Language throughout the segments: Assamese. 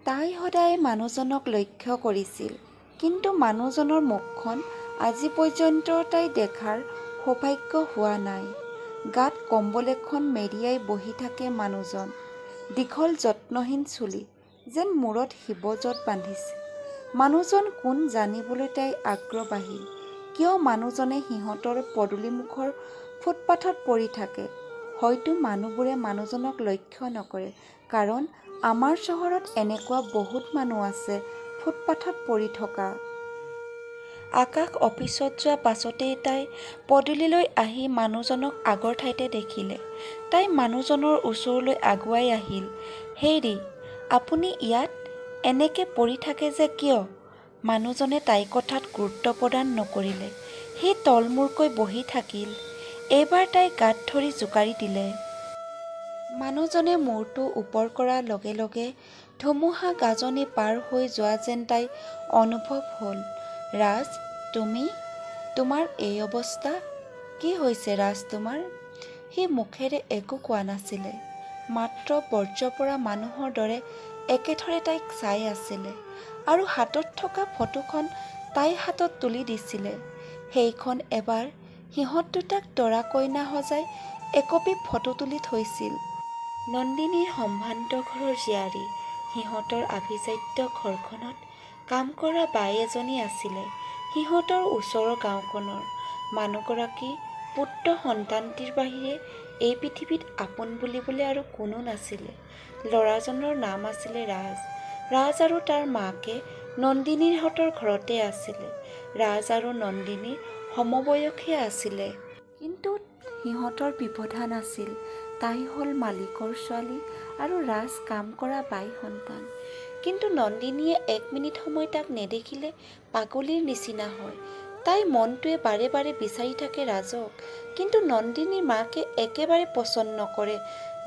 তাই সদায় মানুহজনক লক্ষ্য কৰিছিল। কিন্তু মানুহজনৰ মুখখন আজি পৰ্যন্ত তাই দেখাৰ সৌভাগ্য হোৱা নাই। গাত কম্বল এখন মেৰিয়াই বহি থাকে মানুহজন। দীঘল যত্নহীন চুলি, যেন মূৰত শিৱজট বান্ধিছে। মানুহজন কোন জানিবলৈ তাই আগ্ৰহ বাঢ়িল। কিয় মানুহজনে সিহঁতৰ পদূলিমুখৰ ফুটপাথত পৰি থাকে? হয়তো মানুহবোৰে মানুহজনক লক্ষ্য নকৰে, কাৰণ আমাৰ চহৰত এনেকুৱা বহুত মানুহ আছে ফুটপাথত পৰি থকা। আকাশ অফিচত যোৱা পাছতেই তাই পদূলিলৈ আহি মানুহজনক আগৰ ঠাইতে দেখিলে। তাই মানুহজনৰ ওচৰলৈ আগুৱাই আহিল। হেৰি, আপুনি ইয়াত এনেকৈ পৰি থাকে যে কিয়? মানুহজনে তাইৰ কথাত গুৰুত্ব প্ৰদান নকৰিলে। সি তলমূৰকৈ বহি থাকিল। এইবাৰ তাই গাত ধৰি জোকাৰি দিলে। মানুহজনে মূৰটো ওপৰ কৰাৰ লগে লগে ধুমুহা গাজনি পাৰ হৈ যোৱা যেন তাইৰ অনুভৱ হ'ল। ৰাজ, তুমি? তোমাৰ এই অৱস্থা? কি হৈছে ৰাজ তোমাৰ? সি মুখেৰে একো কোৱা নাছিলে। মাত্ৰ বজ্ৰ পৰা মানুহৰ দৰে একেথৰে তাইক চাই আছিলে আৰু হাতত থকা ফটোখন তাইৰ হাতত তুলি দিছিলে। সেইখন এবাৰ সিহঁত দুটাক দৰা কইনা সজাই একপি ফটো তুলি থৈছিল। নন্দিনীৰ সম্ভ্ৰান্ত ঘৰৰ জীয়াৰী। সিহঁতৰ আভিজাত্য ঘৰখনত কাম কৰা বাই এজনী আছিলে সিহঁতৰ ওচৰৰ গাঁওখনৰ। মানুহগৰাকীৰ পুত্ৰ সন্তানটিৰ বাহিৰে এই পৃথিৱীত আপোন বুলিবলৈ আৰু কোনো নাছিলে। ল'ৰাজনৰ নাম আছিলে ৰাজ। ৰাজ আৰু তাৰ মাকে নন্দিনীহঁতৰ ঘৰতে আছিলে। ৰাজ আৰু নন্দিনী সমবয়সীয়া আছিলে। কিন্তু সিহঁতৰ ব্যৱধান আছিল। তাই হ'ল মালিকৰ ছোৱালী আৰু ৰাজ কাম কৰা বাই সন্তান। কিন্তু নন্দিনীয়ে এক মিনিট সময় তাক নেদেখিলে পাগলীৰ নিচিনা হয়। তাইৰ মনটোৱে বাৰে বাৰে বিচাৰি থাকে ৰাজক। কিন্তু নন্দিনীৰ মাকে একেবাৰে পচন্দ নকৰে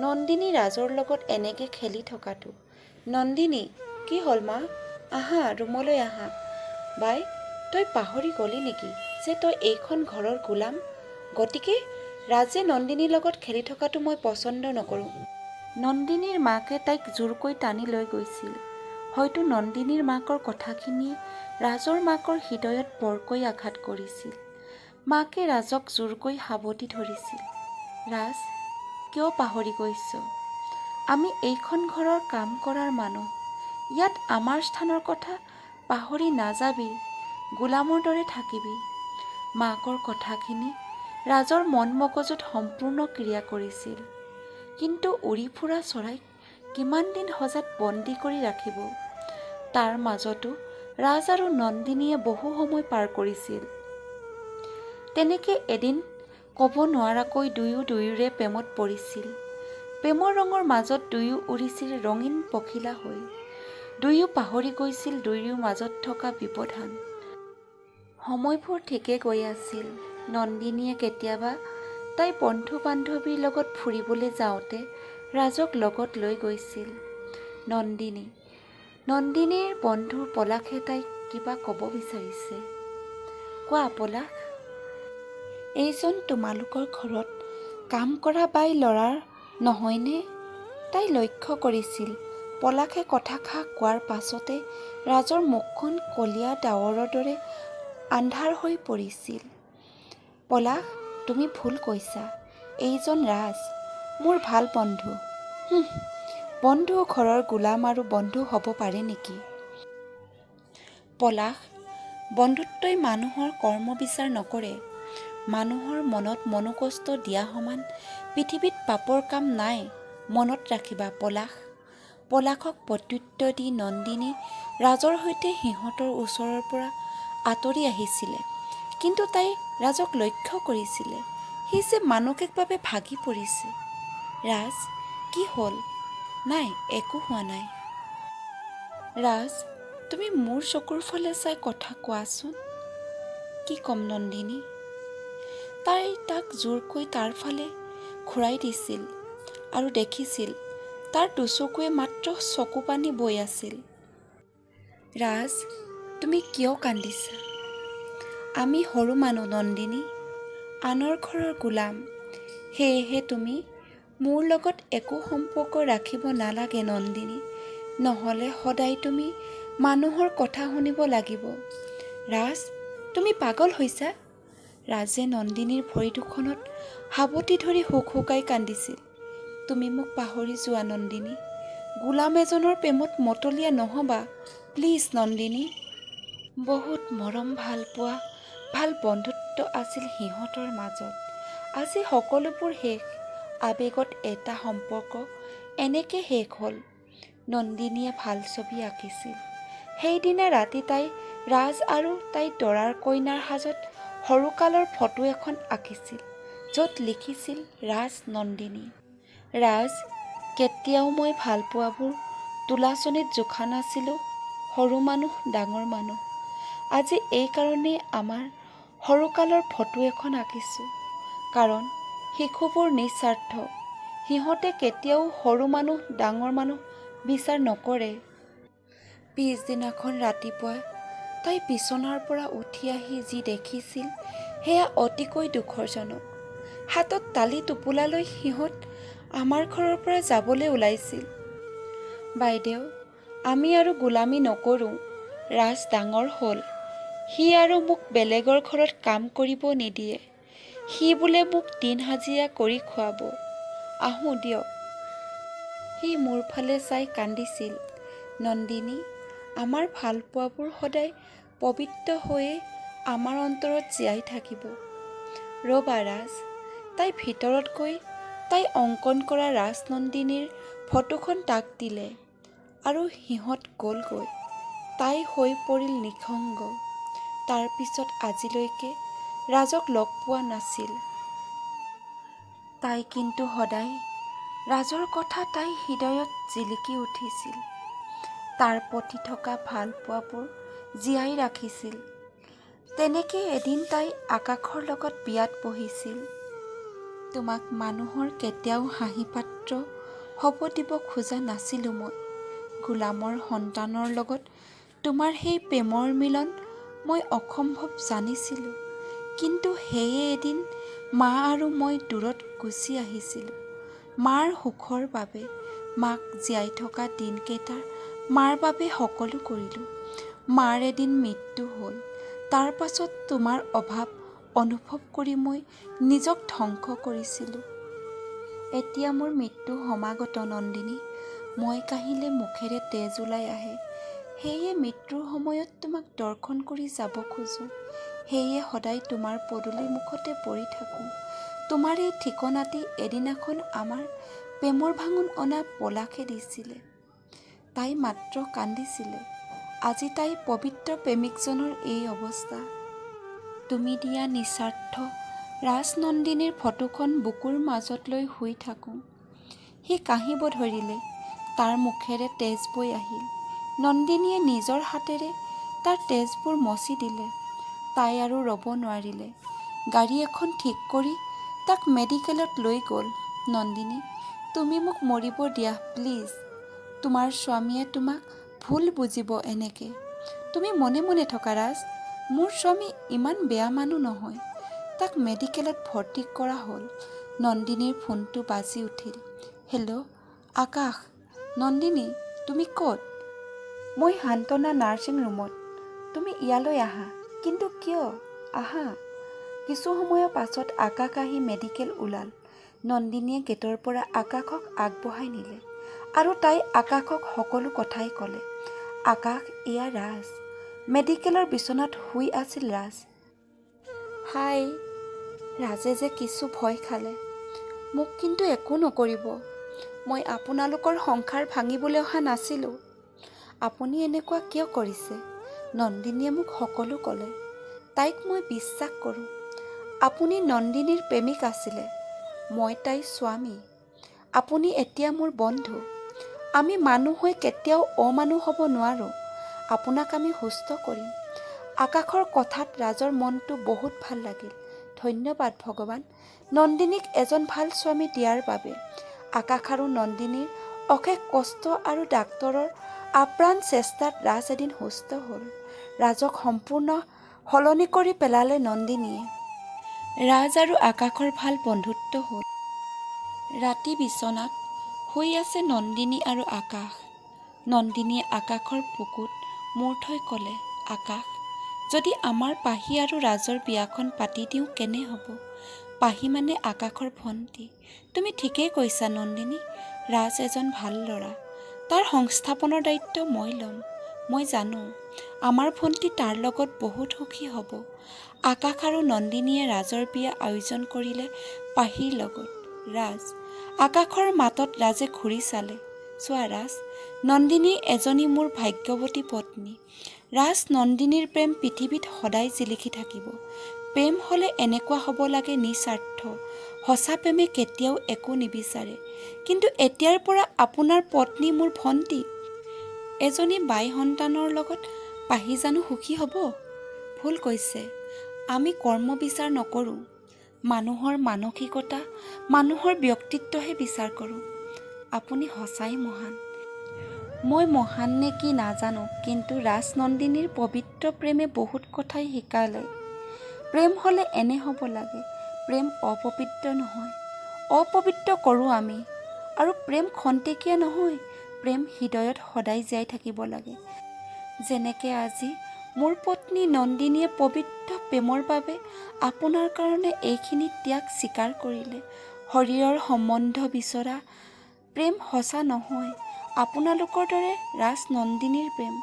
নন্দিনী ৰাজৰ লগত এনেকৈ খেলি থকাটো। নন্দিনী, কি হ'ল মা? আহা, ৰুমলৈ আহা। বাই, তই পাহৰি গ'লি নেকি যে তই এইখন ঘৰৰ গোলাম? গতিকে ৰাজে নন্দিনীৰ লগত খেলি থকাটো মই পচন্দ নকৰোঁ। নন্দিনীৰ মাকে তাইক জোৰকৈ টানি লৈ গৈছিল। হয়তো নন্দিনীৰ মাকৰ কথাখিনিয়ে ৰাজৰ মাকৰ হৃদয়ত বৰকৈ আঘাত কৰিছিল। মাকে ৰাজক জোৰকৈ সাৱটি ধৰিছিল। ৰাজ, কিয় পাহৰি গৈছ? আমি এইখন ঘৰৰ কাম কৰাৰ মানুহ। ইয়াত আমাৰ স্থানৰ কথা পাহৰি নাযাবি। গোলামৰ দৰে থাকিবি। মাকৰ কথাখিনি ৰাজৰ মন মগজুত সম্পূৰ্ণ ক্ৰিয়া কৰিছিল। কিন্তু উৰি ফুৰা চৰাইক কিমান দিন সজাত বন্দী কৰি ৰাখিব? তাৰ মাজতো ৰাজ আৰু নন্দিনীয়ে বহু সময় পাৰ কৰিছিল। তেনেকৈ এদিন ক'ব নোৱাৰাকৈ দুয়ো দুয়োৰে প্ৰেমত পৰিছিল। প্ৰেমৰ ৰঙৰ মাজত দুয়ো উৰিছিল ৰঙীন পখিলা হৈ। দুয়ো পাহৰি গৈছিল দুয়োৰে মাজত থকা ব্যৱধান। সময়বোৰ ঠিকে গৈ আছিল। নন্দিনীয়ে কেতিয়াবা তাইৰ বন্ধু বান্ধৱীৰ লগত ফুৰিবলৈ যাওঁতে ৰাজক লগত লৈ গৈছিল। নন্দিনী, নন্দিনীৰ বন্ধু পলাশে তাইক কিবা ক'ব বিচাৰিছে। কোৱা পলাশ। এইজন তোমালোকৰ ঘৰত কাম কৰা বাই ল'ৰা নহয়নে? তাই লক্ষ্য কৰিছিল পলাশে কথাষাৰ কোৱাৰ পাছতে ৰাজৰ মুখখন কলীয়া ডাৱৰৰ দৰে আন্ধাৰ হৈ পৰিছিল। পলাশ, তুমি ভুল কৈছা। এইজন ৰাজ, মোৰ ভাল বন্ধু। হুহ, বন্ধু ঘৰৰ গোলাম আৰু বন্ধু হ'ব পাৰে নেকি? পলাশ, বন্ধুত্বই মানুহৰ কৰ্ম বিচাৰ নকৰে। মানুহৰ মনত মনোকষ্ট দিয়া সমান পৃথিৱীত পাপৰ কাম নাই, মনত ৰাখিবা পলাশ। পলাশক প্ৰত্যুত্তৰ দি নন্দিনী ৰাজৰ সৈতে সিহঁতৰ ওচৰৰ পৰা আঁতৰি আহিছিলে। কিন্তু তাই ৰাজক লক্ষ্য কৰিছিলে, সি যে মানসিকভাৱে ভাগি পৰিছে। ৰাজ, কি হ'ল? নাই, একো হোৱা নাই। ৰাজ, তুমি মোৰ চকুৰ ফালে চাই কথা কোৱাচোন। কি ক'ম নন্দিনী? তাই তাক জোৰকৈ তাৰ ফালে ঘূৰাই দিছিল আৰু দেখিছিল তাৰ দুচকুৱে মাত্ৰ চকুপানী বৈ আছিল। ৰাজ, তুমি কিয় কান্দিছা? আমি সৰু মানুহ নন্দিনী, আনৰ ঘৰৰ গোলাম। সেয়েহে তুমি মোৰ লগত একো সম্পৰ্ক ৰাখিব নালাগে নন্দিনী। নহ'লে সদায় তুমি মানুহৰ কথা শুনিব লাগিব। ৰাজ, তুমি পাগল হৈছা? ৰাজে নন্দিনীৰ ভৰি দুখনত সাৱটি ধৰি হুকহুকাই কান্দিছিল। তুমি মোক পাহৰি যোৱা নন্দিনী। গোলাম এজনৰ প্ৰেমত মতলীয়া নহ'বা, প্লিজ নন্দিনী। বহুত মৰম ভালপোৱা, ভাল বন্ধুত্ব আছিল সিহঁতৰ মাজত। আজি সকলোবোৰ শেষ। আৱেগত এটা সম্পৰ্ক এনেকৈ শেষ হ'ল। নন্দিনীয়ে ভাল ছবি আঁকিছিল। সেইদিনা ৰাতি তাই ৰাজ আৰু তাইৰ দৰাৰ কইনাৰ সাজত সৰুকালৰ ফটো এখন আঁকিছিল, য'ত লিখিছিল ৰাজ নন্দিনী। ৰাজ, কেতিয়াও মই ভালপোৱাবোৰ তুলাচনীত জোখা নাছিলোঁ, সৰু মানুহ ডাঙৰ মানুহ। আজি এইকাৰণেই আমাৰ সৰুকালৰ ফটো এখন আঁকিছোঁ। কাৰণ শিশুবোৰ নিস্বাৰ্থ, সিহঁতে কেতিয়াও সৰু মানুহ ডাঙৰ মানুহ বিচাৰ নকৰে। পিছদিনাখন ৰাতিপুৱা তাই বিচনাৰ পৰা উঠি আহি যি দেখিছিল সেয়া অতিকৈ দুখজনক। হাতত টালি টোপোলা লৈ সিহঁত আমাৰ ঘৰৰ পৰা যাবলৈ ওলাইছিল। বাইদেউ, আমি আৰু গোলামী নকৰোঁ। ৰাজ ডাঙৰ হ'ল, সি আৰু মোক বেলেগৰ ঘৰত কাম কৰিব নিদিয়ে। সি বোলে মোক দিন হাজিৰা কৰি খুৱাব। আহোঁ দিয়ক। সি মোৰ ফালে চাই কান্দিছিল। নন্দিনী, আমাৰ ভালপোৱাবোৰ সদায় পবিত্ৰ হৈয়ে আমাৰ অন্তৰত জীয়াই থাকিব। ৰ'বা ৰাজ। তাই ভিতৰত গৈ তাই অংকন কৰা ৰাজনন্দিনীৰ ফটোখন তাক দিলে আৰু সিহঁত গ'লগৈ। তাই হৈ পৰিল নিঃসংগ। তাৰ পিছত আজিলৈকে ৰাজক লগ পোৱা নাছিল। তাই কিন্তু সদায় ৰাজৰ কথা তাই হৃদয়ত জিলিকি উঠিছিল। তাৰ প্ৰতি থকা ভালপোৱাবোৰ জীয়াই ৰাখিছিল। তেনেকৈ এদিন তাই আকাশৰ লগত বিয়াত বহিছিল। তোমাক মানুহৰ কেতিয়াও হাঁহি পাত্ৰ হ'ব দিব খোজা নাছিলোঁ মই। গোলামৰ সন্তানৰ লগত তোমাৰ সেই প্ৰেমৰ মিলন মই অসম্ভৱ জানিছিলোঁ। কিন্তু সেয়ে এদিন মা আৰু মই দূৰত গুচি আহিছিলোঁ মাৰ সুখৰ বাবে। মাক জীয়াই থকা দিনকেইটা মাৰ বাবে সকলো কৰিলোঁ। মাৰ এদিন মৃত্যু হ'ল। তাৰ পাছত তোমাৰ অভাৱ অনুভৱ কৰি মই নিজক ধ্বংস কৰিছিলোঁ। এতিয়া মোৰ মৃত্যু সমাগত নন্দিনী। মই কাহিলে মুখেৰে তেজ ওলাই আহে। সেয়ে মৃত্যুৰ সময়ত তোমাক দৰ্শন কৰি যাব খোজোঁ। সেয়ে সদায় তোমাৰ পদূলি মুখতে পৰি থাকোঁ। তোমাৰ এই ঠিকনাটি এদিনাখন আমাৰ প্ৰেমৰ ভাঙোন অনা পলাশে দিছিলে। তাই মাত্ৰ কান্দিছিলে। আজি তাইৰ পবিত্ৰ প্ৰেমিকজনৰ এই অৱস্থা। তুমি দিয়া নিস্বাৰ্থ ৰাজনন্দিনীৰ ফটোখন বুকুৰ মাজত লৈ শুই থাকোঁ। সি কাহিব ধৰিলে। তাৰ মুখেৰে তেজ বৈ আহিল। নন্দিনীয়ে নিজৰ হাতেৰে তাৰ তেজবোৰ মচি দিলে। তাই আৰু ৰ'ব নোৱাৰিলে। গাড়ী এখন ঠিক কৰি তাক মেডিকেলত লৈ গ'ল। নন্দিনী, তুমি মোক মৰিব দিয়া প্লিজ। তোমাৰ স্বামীয়ে তোমাক ভুল বুজিব এনেকৈ। তুমি মনে মনে থকা ৰাজ। মোৰ স্বামী ইমান বেয়া মানুহ নহয়। তাক মেডিকেলত ভৰ্তি কৰা হ'ল। নন্দিনীৰ ফোনটো বাজি উঠিল। হেল্ল' আকাশ। নন্দিনী, তুমি ক'ত? মই সান্তনা নাৰ্ছিং ৰুমত। তুমি ইয়ালৈ আহা। কিন্তু কিয়? আহা। কিছু সময়ৰ পাছত আকাশ আহি মেডিকেল ওলাল। নন্দিনীয়ে গেটৰ পৰা আকাশক আগবঢ়াই নিলে আৰু তাই আকাশক সকলো কথাই ক'লে। আকাশ, এয়া ৰাজ। মেডিকেলৰ বিচনাত শুই আছিল ৰাজ। হাই। ৰাজে যে কিছু ভয় খালে। মোক কিন্তু একো নকৰিব। মই আপোনালোকৰ সংসাৰ ভাঙিবলৈ অহা নাছিলোঁ। আপুনি এনেকুৱা কিয় কৰিছে? নন্দিনীয়ে মোক সকলো ক'লে। তাইক মই বিশ্বাস কৰোঁ। আপুনি নন্দিনীৰ প্ৰেমিক আছিলে, মই তাইৰ স্বামী। আপুনি এতিয়া মোৰ বন্ধু। আমি মানুহ হৈ কেতিয়াও অমানুহ হ'ব নোৱাৰোঁ। আপোনাক আমি সুস্থ কৰিম। আকাশৰ কথাত ৰাজৰ মনটো বহুত ভাল লাগিল। ধন্যবাদ ভগৱান, নন্দিনীক এজন ভাল স্বামী দিয়াৰ বাবে। আকাশ আৰু নন্দিনীৰ অশেষ কষ্ট আৰু ডাক্তৰৰ আপ্ৰাণ চেষ্টাত ৰাজ এদিন সুস্থ হ'ল। ৰাজক সম্পূৰ্ণ সলনি কৰি পেলালে নন্দিনীয়ে। ৰাজ আৰু আকাশৰ ভাল বন্ধুত্ব হ'ল। ৰাতি বিচনাত শুই আছে নন্দিনী আৰু আকাশ। নন্দিনীয়ে আকাশৰ বুকুত মূৰ থৈ ক'লে, আকাশ, যদি আমাৰ পাহি আৰু ৰাজৰ বিয়াখন পাতি দিওঁ কেনে হ'ব? পাহি মানে আকাশৰ ভণ্টি। তুমি ঠিকেই কৈছা নন্দিনী, ৰাজ এজন ভাল ল'ৰা। তাৰ সংস্থাপনৰ দায়িত্ব মই ল'ম। মই জানো আমাৰ ভণ্টি তাৰ লগত বহুত সুখী হ'ব। আকাশ আৰু নন্দিনীয়ে ৰাজৰ বিয়া আয়োজন কৰিলে পাহিৰ লগত। ৰাজ! আকাশৰ মাতত ৰাজে ঘূৰি চালে। চোৱা ৰাজ, নন্দিনী এজনী মোৰ ভাগ্যৱতী পত্নী। ৰাজ নন্দিনীৰ প্ৰেম পৃথিৱীত সদায় জিলিকি থাকিব। প্ৰেম হ'লে এনেকুৱা হ'ব লাগে, নিস্বাৰ্থ। সঁচা প্ৰেমে কেতিয়াও একো নিবিচাৰে। কিন্তু এতিয়াৰ পৰা আপোনাৰ পত্নী মোৰ ভণ্টি। এজনী বাই সন্তানৰ লগত পাহি জানো সুখী হ'ব? ভুল কৈছে। আমি কৰ্ম বিচাৰ নকৰোঁ, মানুহৰ মানসিকতা, মানুহৰ ব্যক্তিত্বহে বিচাৰ কৰোঁ। আপুনি সঁচাই মহান। মই মহান নে কি নাজানো, কিন্তু ৰাজনন্দিনীৰ পবিত্ৰ প্ৰেমে বহুত কথাই শিকালে। প্ৰেম হ'লে এনে হ'ব লাগে। প্ৰেম অপবিত্ৰ নহয়, অপবিত্ৰ কৰোঁ আমি। আৰু প্ৰেম খন্তেকীয়া নহয়, প্ৰেম হৃদয়ত সদায় জীয়াই থাকিব লাগে। যেনেকৈ আজি মোৰ পত্নী নন্দিনীয়ে পবিত্ৰ প্ৰেমৰ বাবে আপোনাৰ কাৰণে এইখিনি ত্যাগ স্বীকাৰ কৰিলে। শৰীৰৰ সম্বন্ধ বিচৰা প্ৰেম সঁচা নহয়, আপোনালোকৰ দৰে ৰাজনন্দিনীৰ প্ৰেম।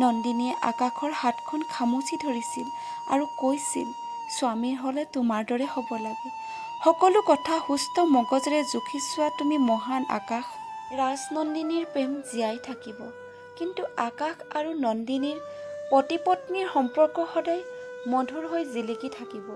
নন্দিনীয়ে আকাশৰ হাতখন খামুচি ধৰিছিল আৰু কৈছিল, স্বামীৰ হ'লে তোমাৰ দৰে হ'ব লাগে। সকলো কথা সুস্থ মগজেৰে জুখি চোৱা। তুমি মহান আকাশ। ৰাজনন্দিনীৰ প্ৰেম জীয়াই থাকিব, কিন্তু আকাশ আৰু নন্দিনীৰ পতি পত্নীৰ সম্পৰ্ক সদায় মধুৰ হৈ জিলিকি থাকিব।